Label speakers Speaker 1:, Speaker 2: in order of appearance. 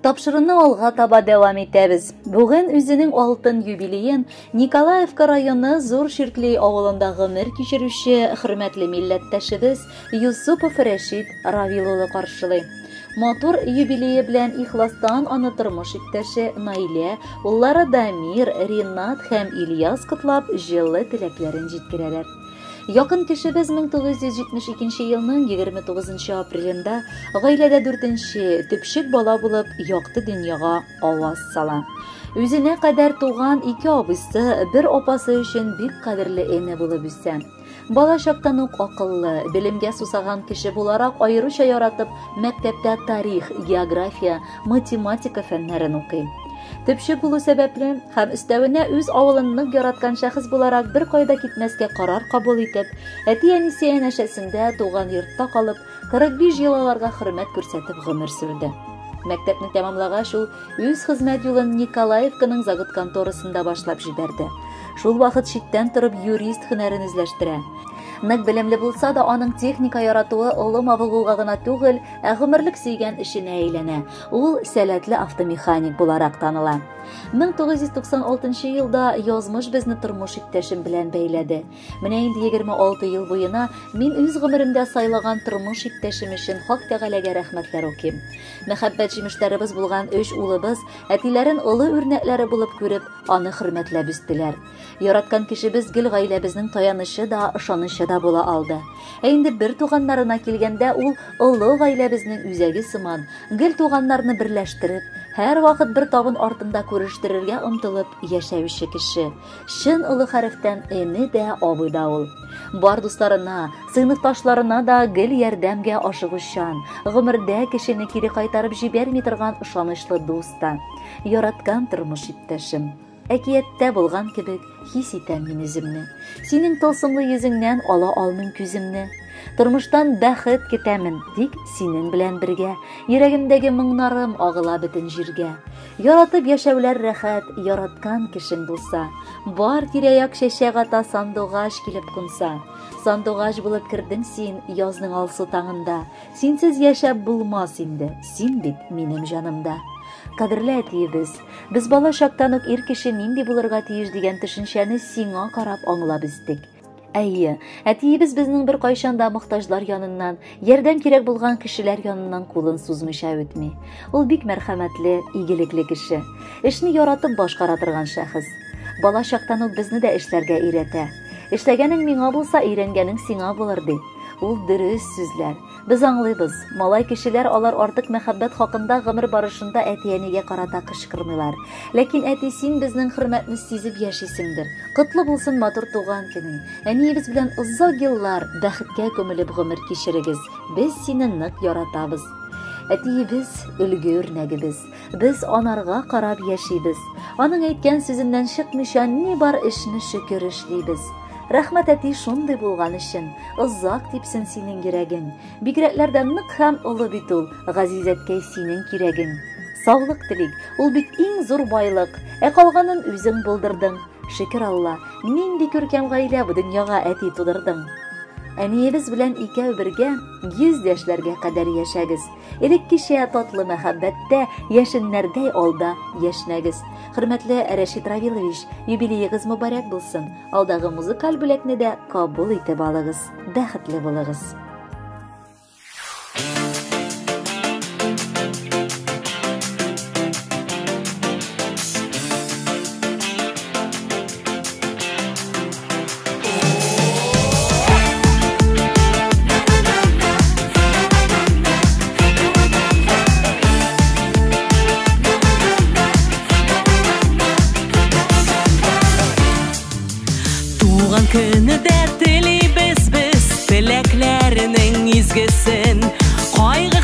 Speaker 1: Тапшыруны алга таба дәвам итәбез. Бүген үзенең алтын юбилеен Николаевка районы Зур Ширклей авылында гомер кичерүче хөрмәтле милләттәшебез Юсупов Рәшит Равил улы каршылый. Матур юбилее белән ихластан аны тормыш иптәше Наилә, уллары Дамир, Ринат һәм Ильяс котлап, җылы теләкләрен җиткерәләр. Якын кешебез 1972 елның 29 апрелендә гаиләдә дүртенче, төпчек бала булып якты дөньяга аваз сала. Үзенә кадәр туган ике абыйсы, бер апасы өчен бик кадерле эне булып үсә. Бала чактан ук акыллы, белемгә сусаган кеше буларак аеруча яратып, мәктәптә тарих, география, математика фәннәрен укый. Төпчек булу сәбәпле һәм өстәвенә үз авылын нык яраткан шәхес буларак беркая да китмәскә карар кабул итеп, әти-әнисе янәшәсендә туган йортта калып, 45 ел аларга хөрмәт күрсәтеп гомер сөрде. Мәктәпне тәмамлагач, ул үз хезмәт юлын Николаевканың загот конторасында башлап җибәрде. Шул вакыт читтән торып юрист һөнәрен үзләштерә. Нык белемле булса да, аның техника яратуы олы мавыгуга гына түгел, ә гомерлек сөйгән эшенә әйләнә. Ул сәләтле автомеханик буларак таныла. 1996 елда язмыш безне тормыш иптәшем белән бәйләде. Менә инде 26 ел буена мин үз гомеремдә сайлаган тормыш иптәшем өчен Хак Тәгаләгә рәхмәтләр укыйм. Мәхәббәт җимешләребез булган өч улыбыз әтиләрен олы үрнәкләре булып күреп, аны хөрмәтләп үстеләр. Яраткан кешебез гел гаиләбезнең таянычы да, ышанычы да була алды. Ә инде бер туганнарына килгәндә, ул олы гаиләбезнең үзәге сыман, гел туганнарны берләштереп, һәрвакыт бер табын артында күрештерергә омтылып яшәүче кеше. Чын олы хәрефтән эне дә, абый да ул. Бар дусларына, сыйныфташларына да гел ярдәмгә ашыгучан, гомердә кешене кире кайтарып җибәрми торган ышанычлы дус та. Яраткан тормыш иптәшем. Әкияттә булган кебек хис итәм мин үземне. Синең тылсымлы йөзеңнән ала алмыйм күземне. Тормыштан бәхет көтәмен, тик синең белән бергә. Йөрәгемдәге моңнарым агыла бөтен җиргә. Яратып яшәүләр рәхәт, яраткан кешең булса. Бар тирә-як чәчәк ата, сандугач килеп кунса. Сандугач булып кердең син язның алсу таңында. Синсез яшәп булмас инде, син бит минем җанымда. Кадерле әтиебез, без бала чактан ук ир кеше нинди булырга тиеш дигән төшенчәне сиңа карап аңлап үстек. Әйе, әтиебез безнең беркайчан да мохтаҗлар яныннан, ярдәм кирәк булган кешеләр яныннан кулын сузмыйча үтми. Ул бик мәрхәмәтле, игелекле кеше. Эшне яратып башкара торган шәхес. Бала чактан ук безне дә эшләргә өйрәтә. Эшләгәнең миңа булса, өйрәнгәнең сиңа булыр, ди. Ул дөрес сүзләр. Без аңлыйбыз, малай кешеләр алар артык мәхәббәт хакында гомер барышында әти-әнигә карата кычкырмыйлар. Ләкин әти, син безнең хөрмәтне сизеп яшисеңдер. Котлы булсын матур туган көнең. Әниебез белән озак еллар бәхеткә күмелеп гомер кичерегез. Без сине нык яратабыз. Әтиебез өлге үрнәгебез. Без анарга карап яшибез. Аның әйткән сүзеннән чыкмыйча ни бар эшне шөкер эшлибез. Рәхмәт әти шундый булган өчен. Озак типсен синең йөрәгең. Бигрәкләр дә нык һәм олы бит ул, газиз әткәй синең кирәгең. Саулык телик, ул бит иң зур байлык. Ә калганын үзең булдырдың. Шөкер Алла, нинди күркәм гаилә бу дөньяга әти тудырдың. Әниебез белән икәү бергә 100 яшьләргә кадәр яшәгез. Элеккечә татлы мәхәббәттә яшеннәрдәй алда яшьнәгез. Хөрмәтле Рәшит Равилович, юбилеегыз мөбарәк булсын. Алдагы музыкаль бүләкне дә кабул итеп алыгыз. Бәхетле булыгыз.
Speaker 2: Туган көне дә телибез без теләкләренең изгесен. Кайгы